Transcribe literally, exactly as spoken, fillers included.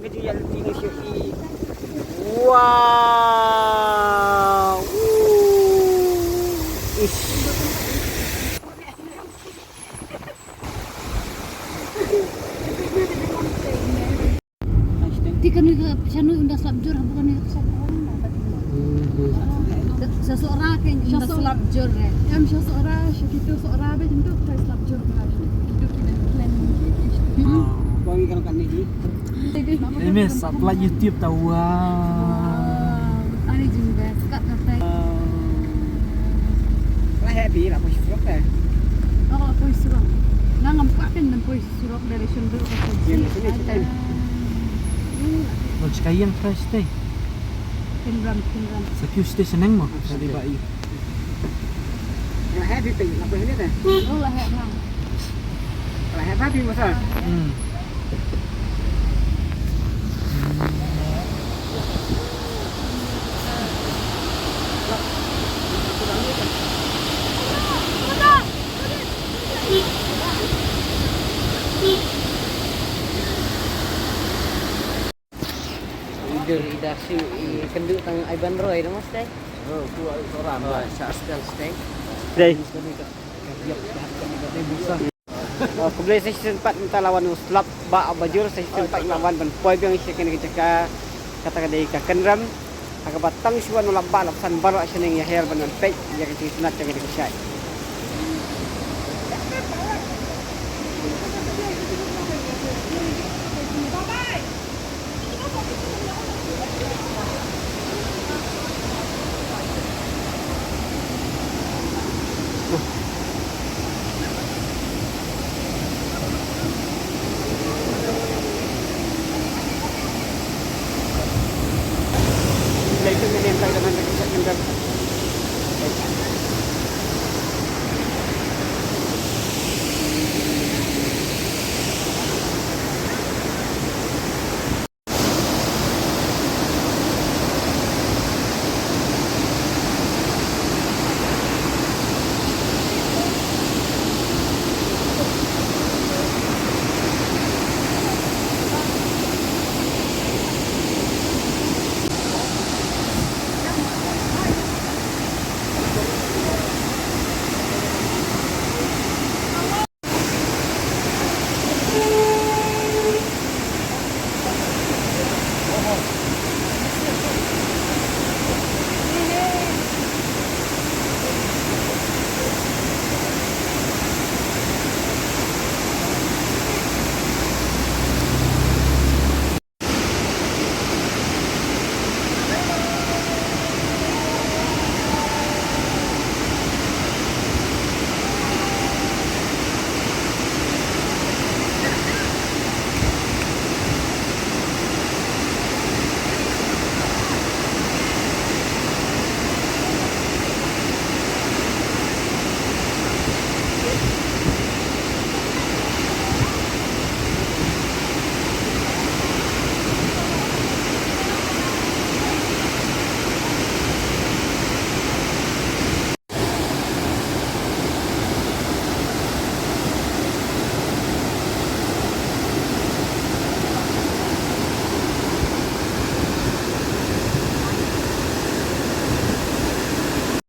Wow. Ish. Ti kane ka shanu ynda slap jur, ha kane ka slap jur. Sa Sohra ka ynda slap jur re. Em, sa Sohra, sa kito Sohra be, kito ka slap jur ka. Kito ki plan. Kong ikan kan ni. Eme, sa pla YouTube ta, wow. Ani jing best kat kata. La happy la poi surok te. Oh, la poi surok. Nga ngam kwah pyn poi surok dari Shynrut ka. Ïeng sini, sini. Lo chika ïeng fresh te. Pynram, pynram. Sa kyu station neng mo. Sa di ba i. La happy pyn la poi sini te. Oh, la happy. La happy mo sa. Hmm. Idur ida shu i kynduh tang ai ban roi na mos dai. Oh, tu ai soran. Oh, sa stel steng. Dai. Oh, khublei sa shisien pat mynta la wan u slap ba bajur sa shisien pat la wan ban poi biang sha kane ka jaka kata ka dei ka Kynrem. Ha kaba tang shu wan u lap ba lap san baroh sha neng ïa her ban wan peit ïa ka jingsnat jaka dei ka shai.